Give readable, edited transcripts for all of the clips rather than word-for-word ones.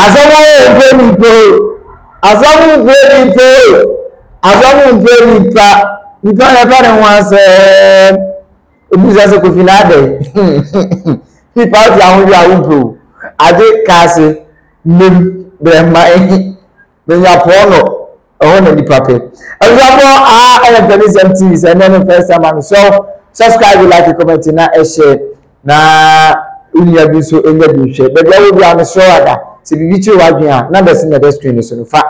Asɛm o mpɛ nipa o, asɛm mpɛ nipa o, asɛm mpɛ nipa, nipa na ɛpɛ ne ho asɛm. Obi bisa sɛ Kofi na adɛn? Nipa wote ahodwo a wompɛ o. Agye kaase, mmem, brɛmman. Menya pɔɔ no ɛhɔ na nipa pɛ. Abusuafoɔ aha ɛyɛ Mpanisɛm TV sɛ ɛnɛ ne first time a mesrɛ wo subscribe like comment na ɛhyɛ na wo nua bi nso nya bi nhwɛ. Baabi a wɔ biara mesrɛ wo ada sɛ biribi kyerɛ w'adwene a numbers no na ɛda screen no so no fa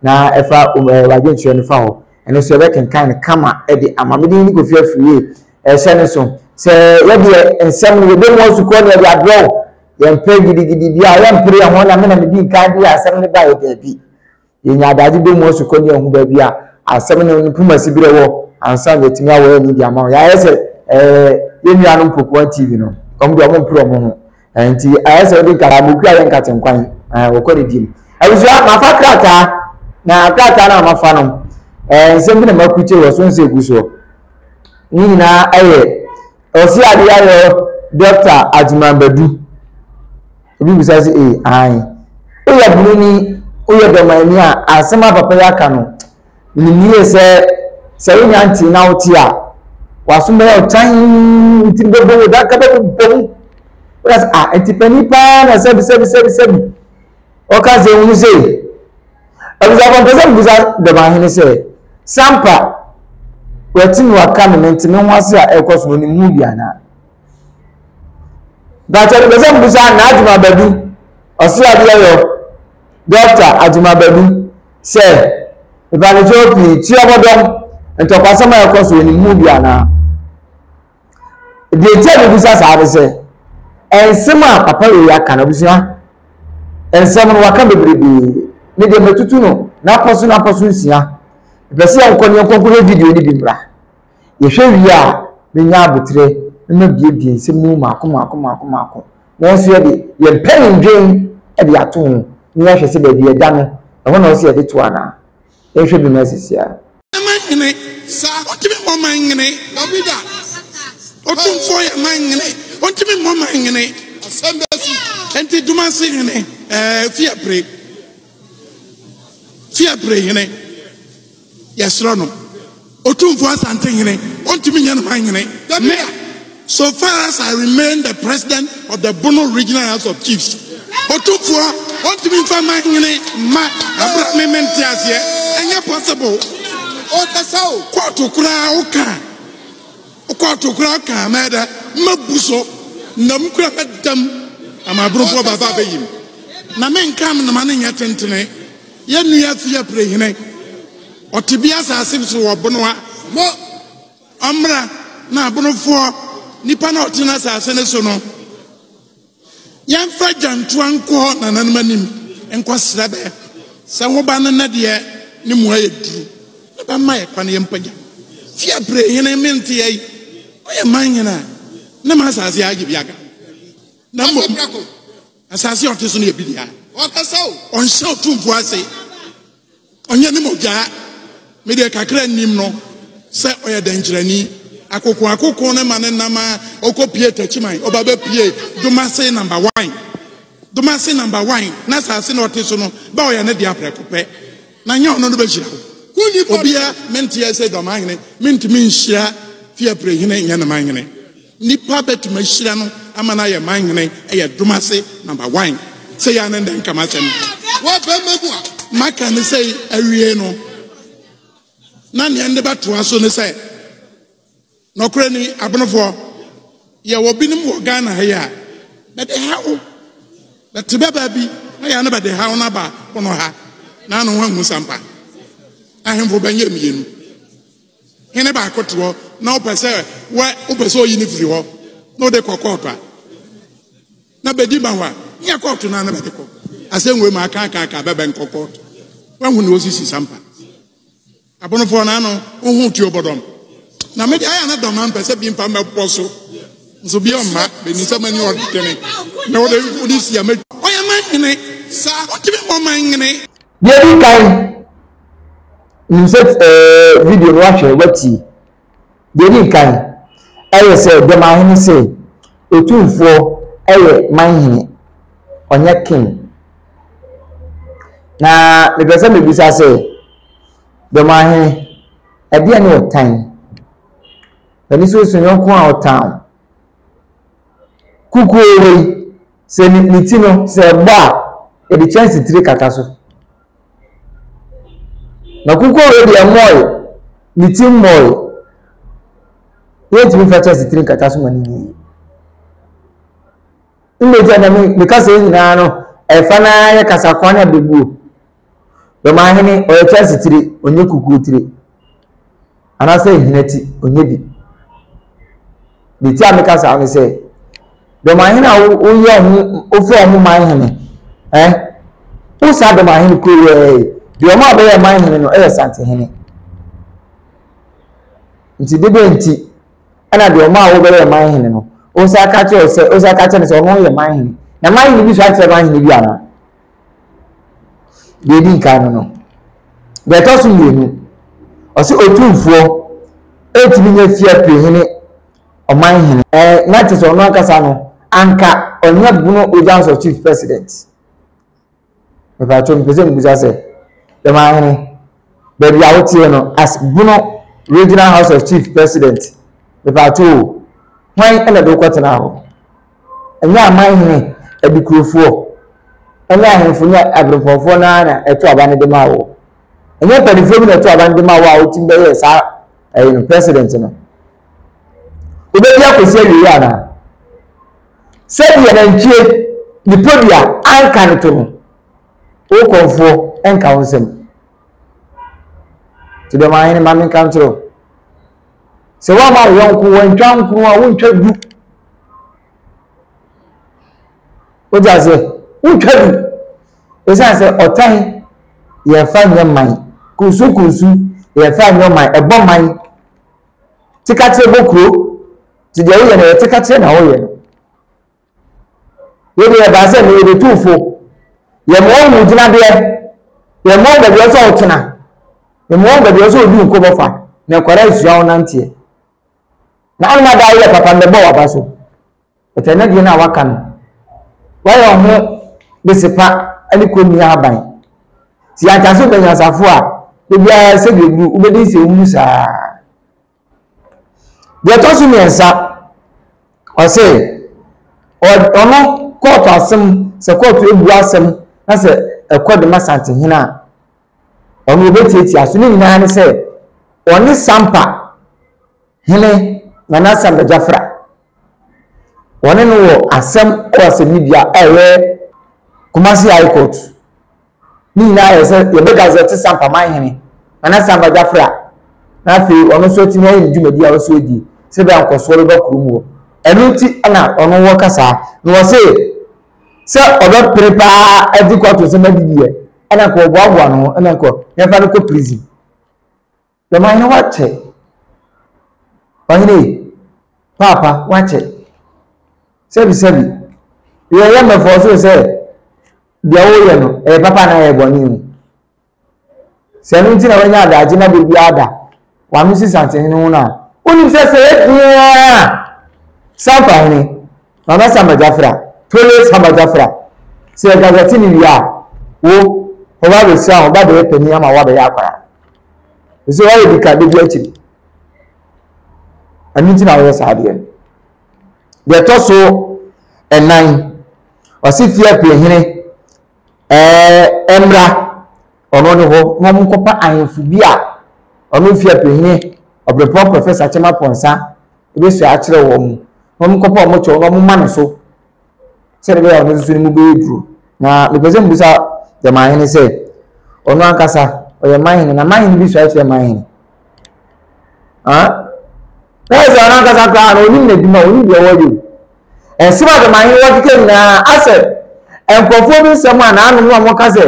na ɛfa w'adwenkyerɛ no fa hɔ. Ɛno nso yɛbɛkenkan no kama de ama. Me din ne Kofi Afriyie. Ɛhyɛ no so sɛ yɛdeɛ nsɛm no yɛbɛmu asukɔ ne yɛde abrɛ wo. Yɛmpɛ gidigidi biara, yɛmpere yɛn ho na me na medi nkan de asɛm no baeɛ, daabi. Yɛnya adagye bɔ mu asukɔ ne ahu baabi a asɛm no ne poma siberɛ wɔ ansa na yɛatumi awɔ yɛn ani de ama wo. Yɛayɛ sɛ ɛɛ yɛn nuanom Pokuwa TV no, wɔn deɛ wɔn mpere wɔn ho. Nti ayɛ sɛ wode nkata mokua yɛ nkate nkwan ɛɛ wɔkɔ ne diem. Abusua mafa krataa na krataa no a mafa no ɛɛ nsɛm bi na makukyɛ wɔ so nsɛ egu soɔ. Ne nyinaa ɛyɛ Ɔsi ade ayɛ Dɔkta Agyeman Badu. Obi bisa sɛ ee ae. Woyɛ bununi, woyɛ dɔmani a, asɛm a papa yi aka no, menim yie sɛ sɛ wonya ntee na wote a, w'aso bɛyɛ wo kyann, wo tiri bɛbɔ mu, daka bɛbobɔ mu. Woka sɛ ah, nti panin paa na sɛbi sɛbi sɛbi sɛbi. Ɔka sɛ ehunu sei. Abusuafo mpɛ sɛ mebisa dɔmahene sɛ, Sampa, wati me waka me mente me ho ase a ɛrekɔ so no onim ho bi anaa? Mpakyɛ mepɛ sɛ mebisa N'Adwuma Badu, ɔse adeɛ yɔ, Dɔkta Adwuma Badu, sɛ, mepanekyɛw pii, tuabɔdɔm, ntɔkwasɛm a ɛrekɔ so onim ho bi anaa? Deɛ nti a mebisa saa ne sɛ, nsɛm a papa wei aka no, abusua, nsɛm no waka bebrebee. Me deɛ matutu no n'apɔ so n'apɔ so nsia. Mepɛ sɛ yɛnkɔ ne yɛnkɔ nkɔhwɛ video no bi mmra. Yɛhwɛ wie a, menya aboterɛ na mabiebie nsɛm no mu mmaako mmaako mmaako mmaako. Na yɛn nso yɛde yɛn mpanyindwen de ato ho na yɛahwɛ sɛ baabi ɛda no, ɛhɔ na ɛwɔ sɛ yɛde to anaa. Yɛnhwɛ bi ma sisi a. Man hene, ɔntumi mmɔ man hene. Otumfoɔ yɛ man hene, ɔntumi mmɔ man hene. Enti Dumase hene, ɛɛ Fiapre, Fiapre hene, yɛsrɛ no. Otumfoɔ Asante hene, ɔntumi nyɛ no man hene. Me, so far as I remain the president of the Bono Regional House of Chiefs, Otumfoɔ ɔntumi nfa man hene mma abira me mente aseɛ. Ɛnyɛ possible. Ɔkasa o. Kɔɔto koraa woka a, kɔɔto koraa woka a mɛyɛ dɛ mɛbu so nam kura mɛdam ama aburofoɔ baaba abɛyim. Na menka menoma no nyɛ tentene. Yɛn nua Fiapre hene, ɔte bi asase so wɔ Bonoa. Mo. Ɔmmra na Abonofoɔ, nipa no a ɔte n'asase no so no, yɛmfa gyantoa nkɔ nananom anim nkɔsrɛ bɛ sɛ wo ba no nnɛ deɛ ne mu ayɛ duru na bɛma yɛ kwan yɛmpagya. Fiapre hene mente yɛi, ɔyɛ man hene a, ne ma asase agye bi aka. Na mmom, asase a ɔte so no yɛ bi dea. Ɔnhyɛ otumfoɔ ase. Ɔnyɛ ne mogyaa. Me deɛ kakra nnim no sɛ ɔyɛ dɛnkyerɛni. Akoko akoko no ma ne nam a ɔkɔ pie Takyiman, ɔba bɛ pie Domase number one. Domase number one, na asase na ɔte so no, bɛ ɔyɛ ne dea prɛko pɛ. Na nyɛ ɔno no bɛhyira wo. Obia menteɛ sɛ Dɔmahene, mentumi nhyira Fiaprehene nyɛ ne manhene. Nipa bɛtumi ahyira no ama no ayɛ man hene ɛyɛ Domase number one sɛ yɛ ne ndɛ nka m'asɛm wɔ bɛma mu a. Maka ne sɛ awie no na neɛ nde bɛtoa so ne sɛ nɔkorɛ ni abonofoɔ yɛwɔ binom wɔ Ghana ha yi a bɛde ha wo bɛte bɛ baabi na yɛ ne bɛde ha wo no aba pono ha na ano ho ahu sampa ahemfo bɛnyɛ mmienu. Hene baako te hɔ na wopɛ sɛ wɔ wopɛ sɛ oyi no firi hɔ na wode kɔ kɔɔto a na bɛdi ma hɔ a nyɛ kɔɔto no a na bɛde kɔ asɛm wei ma aka aka aka bɛbɛ nkɔ kɔɔto wahu ne osisi sampa abonofoɔ no ano wohu tuo bɔdɔm na mede ayɛ na dɔm ampɛ sɛ bi mfa mɛbɔ so nso bi ɔmma bɛni sɛ mani ɔdene na wode wode si ama ɔyɛ man hene Saa. ɔtumi mmɔ man hene. Deɛ ɛdi kan, Nim sɛ ɛɛ video no wahwɛ watie. Deɛ ɛdi nkan ɛyɛ sɛ Dɛmahene se Otumfoɔ ɛyɛ manhene ɔnyɛ king. Na mepɛ sɛ mebisa sɛ, Dɔmahene, ɛdeɛn ne ɔtan? W'ani so so yɔnko a ɔtan wo. Kukuo wei, sɛ ne, ne ti no, sɛ ɛbɔ a, yɛde kyɛnse tire kata so. Na kukuo wei deɛ mmɔe, ne ti mmɔe. Yɛntumi mfa kyɛnse tire nkata so ma ne yie. Mmegya na me me kasa yi nyinaa no ɛfa na yɛ kasa kwan na bebuo. Dɔmahene ɔyɛ kyɛnse tire ɔnyɛ kukuo tire anaasɛ nhina ti ɔnyɛ bi. Deɛ ti a meka saa ne sɛ dɔmahene a woyɛ ho wofrɛ ho man hene ɛ wo saa dɔmahene kuro yɛ deɛ ɔmo a bɛyɛ man hene no ɛyɛ santehene nti de bɛ nti Ɛna deɛ ɔmaa wobɛyɛɛ man hene no, wosan ka kyerɛ sɛ wosan ka kyerɛ no sɛ ɔno yɛ man hene. Na man hene bi so akyerɛ man hene bi anaa? Deɛ edi nkan no no. Deɛ ɛtɔ so mmienu, ɔsɛ otumfoɔ ɛntumi nyɛ fie apirihene ɔman hene. Ɛɛ na kyerɛ sɛ ɔno ankasa no anka ɔnyɛ Bono Region of Chief President. Mepatwo mepɛ sɛ mebisa sɛ, Dɛmahene, baabi a woteɛ no as Bono Regional House of Chief President, mepatwo o, hwan na de wokɔtenaa hɔ? Ɛnyɛ aman hene, adikurofoɔ, ɛne ahemfo ne aberempɔnfoɔ no ara na ɛto aba no de maa wo? Ɛnyɛ mpanimfoɔ bi na ɛto aba no de maa wo a wotumi bɛyɛɛ saa ɛyi no president no? Wobɛdi akɔsi awieeɛ anaa? Sɛdeɛ nantwie ne podua anka no to no, wo kɔmfoɔ nka wo nsam. Nti dɔm ahene ma menka nkyerɛ wo sɛ woama wo yɔnko wantwa nkono a wontwa du. Wote aseɛ? Wontwa du. Ɛsiane sɛ ɔtan yɛmfa nyɛ man, kunsu kunsu yɛmfa nyɛ man, ɛbɔ man, tekakyerɛ bɔ kuro. Nti deɛ woyɛ no yɛ tekakyerɛ na woyɛ no. Yɛ deɛ yɛbaa sɛ meyɛ bɛtu fo. Yɛmmoa wo gyinabeɛ. Yɛmmoa wo baabi ɔsɛ wotena. Yɛmmoa wo baabi ɔsɛ wodi nkɔmmɔ fa. Na nkwadaa asua wo nanteɛ. Na anoma daa woyɛ papa no bɛbɔ w'aba so. But ɛnɛ deɛ no a waka no, wayɛ wo ho besepa ne kɔnni ahaban. Sɛ yɛanka sɛ wobɛ nyansafo a, da biara sɛdeɛ ɛduru wobɛdi nsɛnhunu saa. Deɛ ɛtɔ so mmiɛnsa, ɔse ɔno kɔɔto asɛm, sɛ kɔɔto ebu asɛm na sɛ ɛkɔ de ma Santehene a, ɔno ɔbɛtiatia so. Ne nyinaa ne sɛ ɔne Sampa hene Nana Samba Gyafra, wɔne no wɔ asɛm wɔ asɛnnibea a ɛyɛ Kumasi High Court. Ne nyinaa yɛ sɛ yɛbɛ gazette Sampa manhene Nana Samba Gyafra na afei ɔno nso atumi ayɛ ne dwumadi a ɔsɛ ɔdi sɛ bɛyɛ nkɔsoɔ bɛba kurom hɔ. Ɛno nti na ɔno wɔ kasaa na ɔse sɛ ɔbɛpere paa adi kɔ ato nsɛm adi deɛ ɛna nka ɔboaboa ne ho ɛna nka yɛmfa no kɔ prison. Dɛm ahene wakyɛ. Ɔhene paapa wakyɛ. Sɛbi sɛbi. Yɛyɛ mmɛfɔɔ so sɛ deɛ woyɛ no ɛyɛ papa anaa ɛyɛ bɔne o. Sɛ ɛno nti na wanya adagye na da biara da wano si santehene ho no a, wonim sɛ sɛ yɛ deɛ Sampa hene, Mama Samba Jafra, Tole Samba Jafra, sɛ yɛgazɛte no wie a, wo, wɔba abɛsira wo, ba bɛyɛ panin ama woabɛyɛ akwara. Ɛsɛ woayɛ bi ka bɛdi akyiri. Ɛno nti na woyɛ saa adeɛ no. Deɛ ɛtɔ so ɛnan, ɔse fie apue hene ɛɛ mmra ɔno ne hɔ na wɔn nkɔpa ahemfo bi a ɔno fie apue hene ɔbrɛpɔn Professor Kyema Pɔnsa ebesua akyerɛ wɔn na wɔn nkɔpa wɔn kyɛw na wɔn ma no so sɛdeɛ ɛbɛyɛ a ɔno nso ne mu bɛyɛ duro. Na mepɛ sɛ mebisa Gyamahene sɛ ɔno ankasa ɔyɛ manhene na manhene bi sua kyerɛ manhene. Ah? Na sɛ ɔno ankasa koraa no onim n'adwuma onim deɛ ɔyɛ o. Nsɛm a Gyamahene wɔkeka nyinaa asɛ nkurɔfoɔ bi nsɛm a n'anom no a wɔka sɛ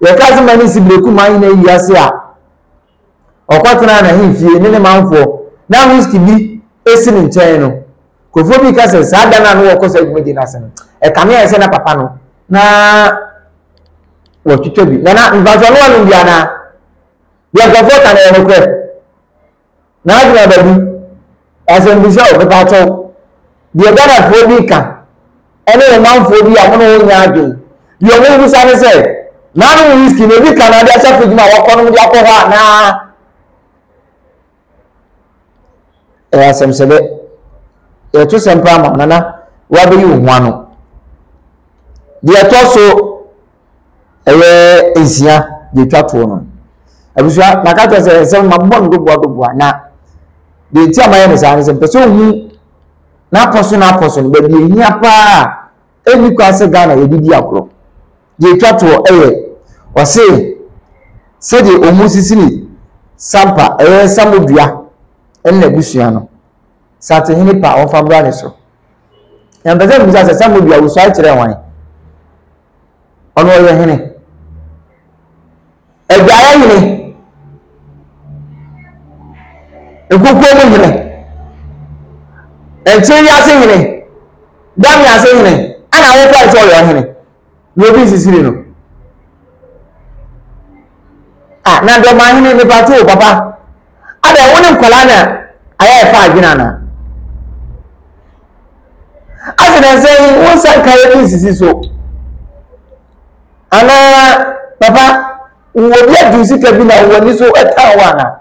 yɛka sɛ ma ne si bereku manhene ayi ase a ɔkɔtenaa n'ahemfie ne ne manfoɔ na whisky bi si ne nkyɛn no, nkurɔfoɔ bi ka sɛ saa da no a na wɔkɔ saa dwumadie no ase no, ɛkame ayɛ sɛ na papa no na wɔtwitwa bi. Na na mfasoɔ no wanom bi anaa? Deɛ nkurɔfoɔ ka no yɛ nokorɛ. Na adwene aba bi, asɛmbisa o, mepaakyɛw. Deɛ Ghanafoɔ bi ka ɛne ɔmanfoɔ bi a wɔne wɔn nyɛ adwene. Deɛ wɔn bisa ne sɛ, N'anom whisky na ebi ka na ade ahyɛ fridge mu a wɔkɔ nom de akɔ hɔ anaa? Ɛyɛ asɛm sɛbɛ. Yɛto sɛm paa ma nana wabɛyi wo ho ano. Deɛ ɛtɔ so ɛyɛ nsia deɛ ɛtwa toɔ no. Abusua maka kyerɛ sɛ nsɛm mabobɔ no doboa doboa na deɛ nti a mayɛ no saa ne sɛ mpɛ sɛ ohu n'apɔ so n'apɔ so no baabi ehia paa ɛnni kwan sɛ Ghana yɛde di agorɔ. Deɛ ɛtwa toɔ yɛ, ɔse sɛdeɛ wɔn sisiri Sampa, ɛyɛ Samodua ne n'abusua no, Santehene pa wɔmfa mmra ne so. Na mpɛ sɛ mbisa sɛ Samodua wosuae kyerɛɛ hwan? Ɔno ɔyɛ hene. Adwaeɛ hene. Nkukuo mu hene. Nkyere ase hene. Dame ase hene. Ɛna wofɛre sɛ ɔyɛ ɔhene. Na obi nsisiri no. Ah, na dɔmahene nipa to o papa. Adɛ wo ne nkwadaa na ayɛ ɛfa adwene anaa? Ase na nsɛn wo nsa nkaeɛ bi nsisi so. Anaa papa wowɔ bi adi sika bi na wowɔ ani so ɛtan wo anaa?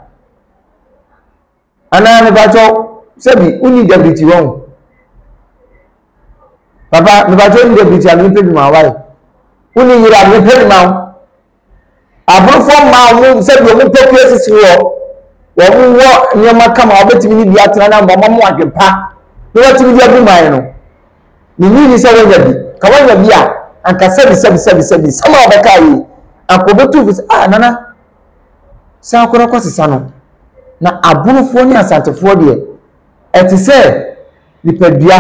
Anaa mepakyɛw sɛbi wonni deputy wɔn? Papa mepakyɛw wonni deputy a mempɛ bi ma wae. Wonni yere a mempɛ bi ma wo. Aborofoɔ mmaa wɔn sɛbi wɔn pɛkua sisi hɔ wɔn wɔ nneɛma kama wɔbɛtumi ne bi atena na wɔn mo adwen pa na wɔatumi de agu man no. Menyi ni sɛ wɔanya bi. Ka wɔanya bi a anka sɛbi sɛbi sɛbi sɛbi sɛm a wɔbɛka yi anka wɔbɛtu fo sɛ ah nana san kɔ na kɔsesa no. Na Abonofoɔ ne Asantefoɔ deɛ, ɛte sɛ nipadua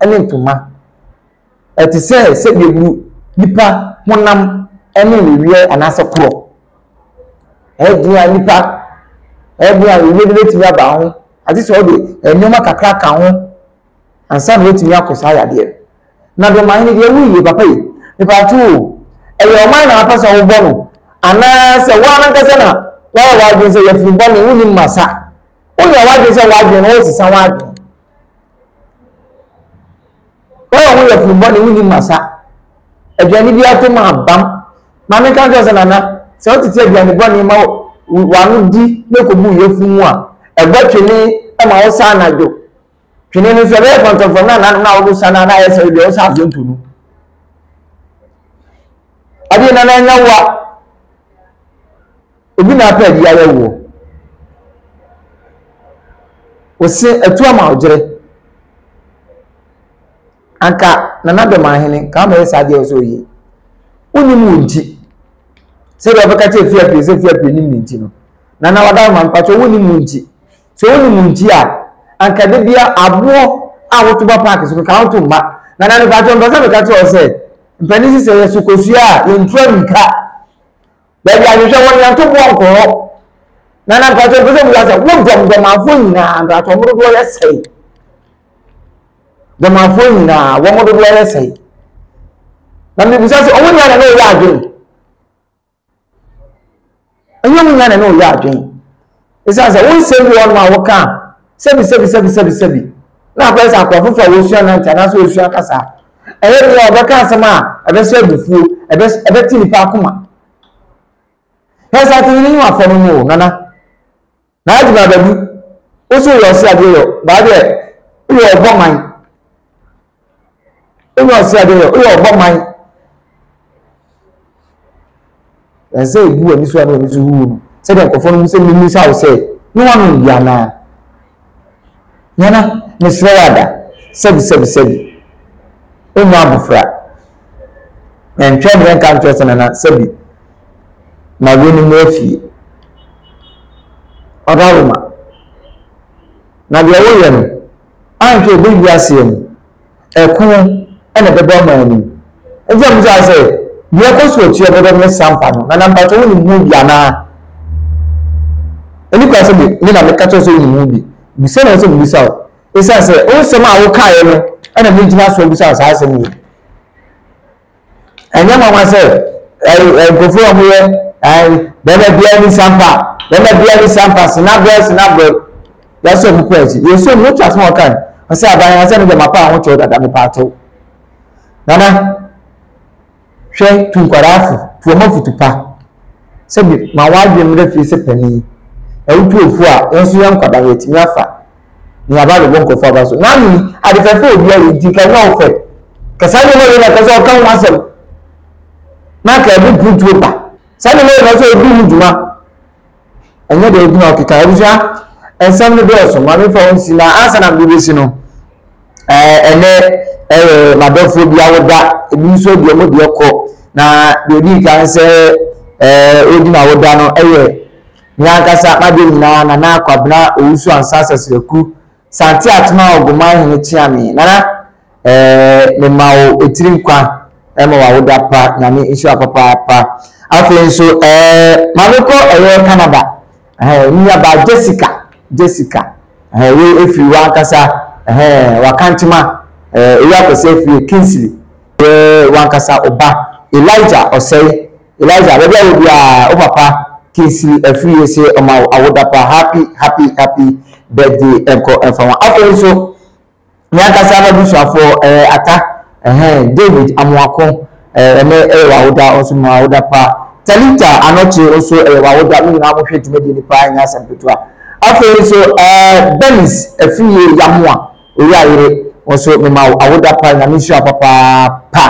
ne ntoma. Ɛte sɛ sɛdeɛ bu nipa honam ne weweɛ anaasɛ korɔ. Ɛyɛ den a nipa, ɛyɛ den a weweɛ bi bɛtumi aba ho. Agye sɛ ɔde nneɛma kakra ka ho ansa na watumi akɔ saa yadeɛ no. Na Dɔmahene deɛ wo yie papa yi, mepatwo o, ɛyɛ ɔman na wapɛ sɛ wobɔ no anaa sɛ wo ara ankasa na woayɛ w'adwene sɛ yafunu bɔne wonim masa. Wonya w'adwene sɛ w'adwene no wosesa w'adwene. Woayɛ ho yafunu bɔne wonim masa. Aduane bi ato ma abam. Maame ka kyerɛ sɛ nana sɛ wotete aduane bɔne ma w'ano di na ɛkɔgu yafunu mu a ɛbɔ twene ma wo saa anadwo. Twene no nso ɛbɛyɛ fɔntɔmfɔm na nanom na wɔde sa na ayɛ sɛ deɛ ɔsa azonto no. Adeɛ nana anya wo a obi na apɛ adi ayɛ woɔ. Ose atu ama ɔgyere. Anka nana dɔm ahene ka ama yɛ saa deɛ ɔsɛ ɔyie. Wonim wo nti. Sɛdeɛ ɔbɛka kyerɛ fie apue sɛ fie apue nim ne nti no. Nana wada ma mpakyɛ wonim wo nti. Sɛ wonim wo nti a, anka da bia aboɔ a woto ba paake so no ka woto mma. Nana mepakyɛ mpɛ sɛ meka kyerɛ wo sɛ mpanin si sɛ yɛso kosua a yɛntu ammirika. Baabi ahwehwɛ wɔ no yɛnto boɔ nkɔ hɔ. Nana mpakyɛ mpɛ sɛ mebisa sɛ wo dɔm dɔmanfoɔ nyinaa mpakyɛ wɔn dodoɔ yɛ sɛe? Dɔmanfoɔ nyinaa wɔn dodoɔ yɛ sɛe? Na mebisa sɛ wɔn nyinaa na na wɔyɛ adwene? Ɛnyɛ wo nyinaa na ɛne wo yɛ adwene. Ɛsiane sɛ wo nsɛm bi wɔ hɔnom a woka a, sɛbi sɛbi sɛbi sɛbi sɛbi, na akɔyɛ sɛ akoa foforɔ a wɔresua nante anaasɛ wɔresua kasa. Ɛyɛ deɛ ɔbɛka asɛm a ɛbɛhyɛ abufuo, ɛbɛte nipa akoma. Hwɛ sɛ atene ne afɔ no mu o, nana. Na agye ma baabi, wo so yɛ ɔse adeɛ yɔ, baa deɛ woyɛ ɔbɔ man. Wonyɛ ɔse adeɛ yɛ, woyɛ ɔbɔ man. Ɛnsɛ ebu w'ani so a na w'ani so huhu no. Sɛdeɛ nkurɔfoɔ no sɛ mmisa wo sɛ, ne woanom bi anaa? Nana, mesrɛ wo ada, sɛbi sɛbi sɛbi. Wonyɛ abofra. Ɛntwɛn me nka nkyerɛ sɛ nana sɛbi ma wei no mmra fie. Ɔdawoma. Na deɛ woyɛ no, anhwɛ ɛbɛ wiaseɛ no, ɛko na ɛbɛba ɔman no mu. Nti na mebisaa sɛ, deɛ ɛkɔ so atua bɛdɔm ne sampa no, Nana mpakyɛ wonim ho bi anaa? Ɛni kwan sɛ me na meka kyerɛ sɛ wonim ho bi. Bisa na ɛsɛ sɛ mebisa wo. Ɛsiane sɛ wo nsɛm a wokaeɛ no na megyina so abisa wo saa asɛm yi. Ɛnyɛ nwanwa sɛ nkurɔfoɔ a wɔyɛ bɛrima biara ni sampa, bɛrima biara ni sampa, sinabrɛ sinabrɛ, yɛasɛ wɔn kɔ akyi. Yɛsɛ wɔn wotu asɛm a wɔka no, ɔsɛ aban asɛ no deɛ mapa ahokyɛw dada mepa akyɛw. Nana, Hwɛ, tu nkwadaa fo, tu wɔn afotu pa. Sɛbi, ma w'adwene mmra fie sɛ panin. Na wotu ofu a, yɛn nso yɛn nkwadaa no, yɛatumi afa. Na yɛaba abɛbɔ nkurɔfoɔ aba so. N'ano yi, ade fɛfɛ a obi ayɛ nti, nka ɛnyɛ wo fɛ. Ka saa nneɛma wei na ɛka sɛ ɔka ho asɛm. Na anka ɛde mpuntuo ba. Saa nneɛma wei na ɛsɛ ɔdi ho dwuma. Ɛnyɛ deɛ ogyina hɔ keka. Abusua, nsɛm no dɔɔso. Ma memfa wo nsi na ansa na mede bɛsi no, ɛnɛ ɛyɛ m'adɔfoɔ bi awoda. Ebi nso deɛ ɔmo deɛ kɔ. Na deɛ ɔdi kan sɛ ɔdi n'awoda no ɛyɛ me ankasa m'adeɛ nyinaa Nana Kwabena Owusu Ansah Sasiraku Sante Atema Ogoman Hene Kyeame. Nana, Ɛɛ mema wo etiri nkwa ɛma w'awoda pa nyame nhyira papaapa afei nso ɛɛ maame kɔ ɛyɛ Canada ɛhɛn nua baa Jessica Jessica ɛhɛn wei efiri wankasa ɛhɛn wakankyema ɛɛ eyi akɔsɛ efiri Kingsley ɛɛ wankasa ɔba Elijah ɔsɛe Elijah baabi a wɔ biara wo papa Kingsley afiri ese ɔma wo awoda pa happy happy happy birthday ɛnkɔ ɛnfa ho afei nso. Me ankasa m'abusuafoɔ ɛɛ Ata ɛhɛn David Amoako ɛɛ ɛnɛ ɛyɛ w'awoda wo nso mema w'awoda pa Talita Anɔkye wo nso ɛyɛ w'awoda mo nyinaa mohwɛ dwumadie no paa ɛnyɛ asɛm ketewa afei nso ɛɛ Bernice Afriyie Yamoa Owurayere wo nso mema wo awoda pa Nyame nhyira wo papaapa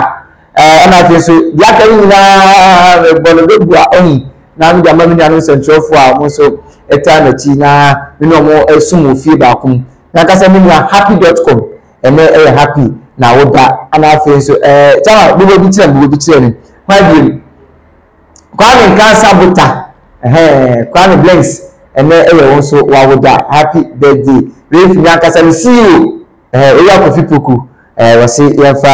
ɛɛ ɛna afei nso deɛ aka no nyinaa mebɔ no bɛbua ɔhu na mede ama me nuanom nsɛntwerɛfoɔ a wɔn nso ɛtaa m'akyi na me ne wɔn ɛsom wɔ fie baako mu. Nankasa me nua happy dot com ɛnɛ ɛyɛ happy na wo da ɛna afei nso ɛɛ kyama bobɔ bi kyerɛ me bobɔ bi kyerɛ me hwan biem Kwame Nkansa Bota ɛhɛn Kwame Blinks ɛnɛ ɛyɛ wo nso wawoda happy birthday wei fi me ankasa me CEO ɛhɛn Owura Kofi Poku Ɛɛ wɔse yɛmfa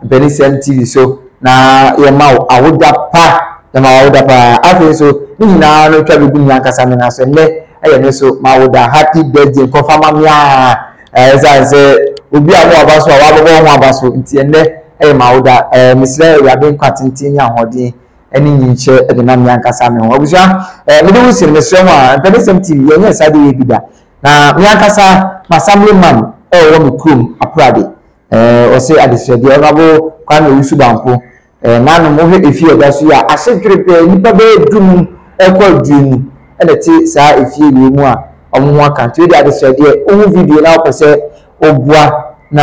Mpanisɛm TV so na yɛma wo awoda pa, yɛma wo awoda paa. Afei nso ne nyinaa no twa bɛgu me ankasa me nan so. Nnɛ ɛyɛ me nso m'awoda. Happy birthday nkɔfa ma me aa. Ɛɛ ɛsiane sɛ obi a mo aba so a wabɛbɔ wo ho aba so nti ɛnnɛ ɛyɛ m'awoda. Ɛɛ mesrɛ Awurade nkwa tenten ne ahoɔden ɛne nyinkyɛ de ma me ankasa me ho. Abusua ɛɛ mede wo si no mesrɛ mo a Mpanisɛm TV yɛnyɛɛ saa de yɛ bi da. Na me ankasa m'assembly man a ɔwɔ me kurom Aprade, eh, ɔse adesrɛdeɛ, Honourable Kwame Owusu Banko, eh, nanom wohwɛ efie a ɛda so yi a, ahye dwerebɛɛ, nnipa bɛyɛ dunum ɛkɔ aduonu ɛna ɛte saa efie wei mu a wɔn ho aka. Nti wei deɛ adesrɛdeɛ, wohu video na wopɛ sɛ woboa na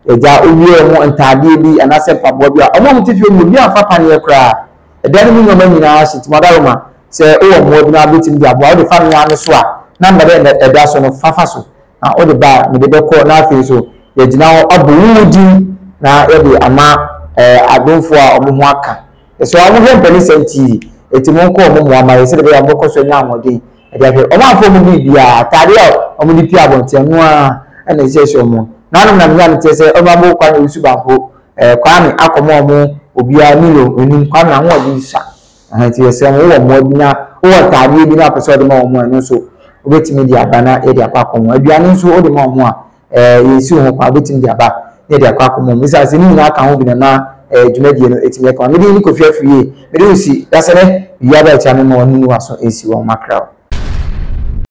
agya wowie wɔn ntaadeɛ bi anaasɛ mpaboa bi a, wɔn a wɔte fie mu obi amfa paneɛ koraa. Ɛdan no mu nneɛma nyinaa hye, nti Madaroma, sɛ wowɔ mmoa bi na wobɛtumi de aboa, wode fa me ara me so a, number no a ɛda so no, fa fa so, na wode ba a, mede bɛkɔ, na afei nso yɛagyina hɔ abɔ wo din na yɛde ama eh, adomfoɔ a wɔn ho aka. Yɛsrɛ wɔn hwɛ Mpanisɛm TV, enti monkɔ wɔn mmoa ma yɛn sɛdeɛ ɛbɛyɛ a wɔbɛkɔ so anya ahoɔden de ahwɛ. Wɔn amfa wɔn biribiara, ataadeɛ a wɔde pue abɔnten, ɛno ara na ɛhyehyɛ wɔn. Nanom na menya no teɛ sɛ Honourable Kwame Owusu Banko, eh, Kwame akɔma wɔn obiara Milo onim Kwame ahoɔden sua. Aha nti yɛsrɛ mo wowɔ mmoa bi na wowɔ ntaadeɛ bi na wopɛ sɛ wɔde ma wɔn a ɛno nso wobɛtumi de aba na yɛde akɔ akɔma. Aduane nso wode ma wɔn a eh, yɛnsi wo ho kwan wobɛtumi de aba na yɛde akɔ akɔma wɔn. Ɛsiane sɛ ne nyinaa ka ho bi na ɛma eh, dwumadie no ɛtumi ɛkama. Mede ne Kofi Afriyie, mede wo si dasɛ nɛ wia ba akyia me ma wɔn nunu w'aso ɛnsi wɔn makra o.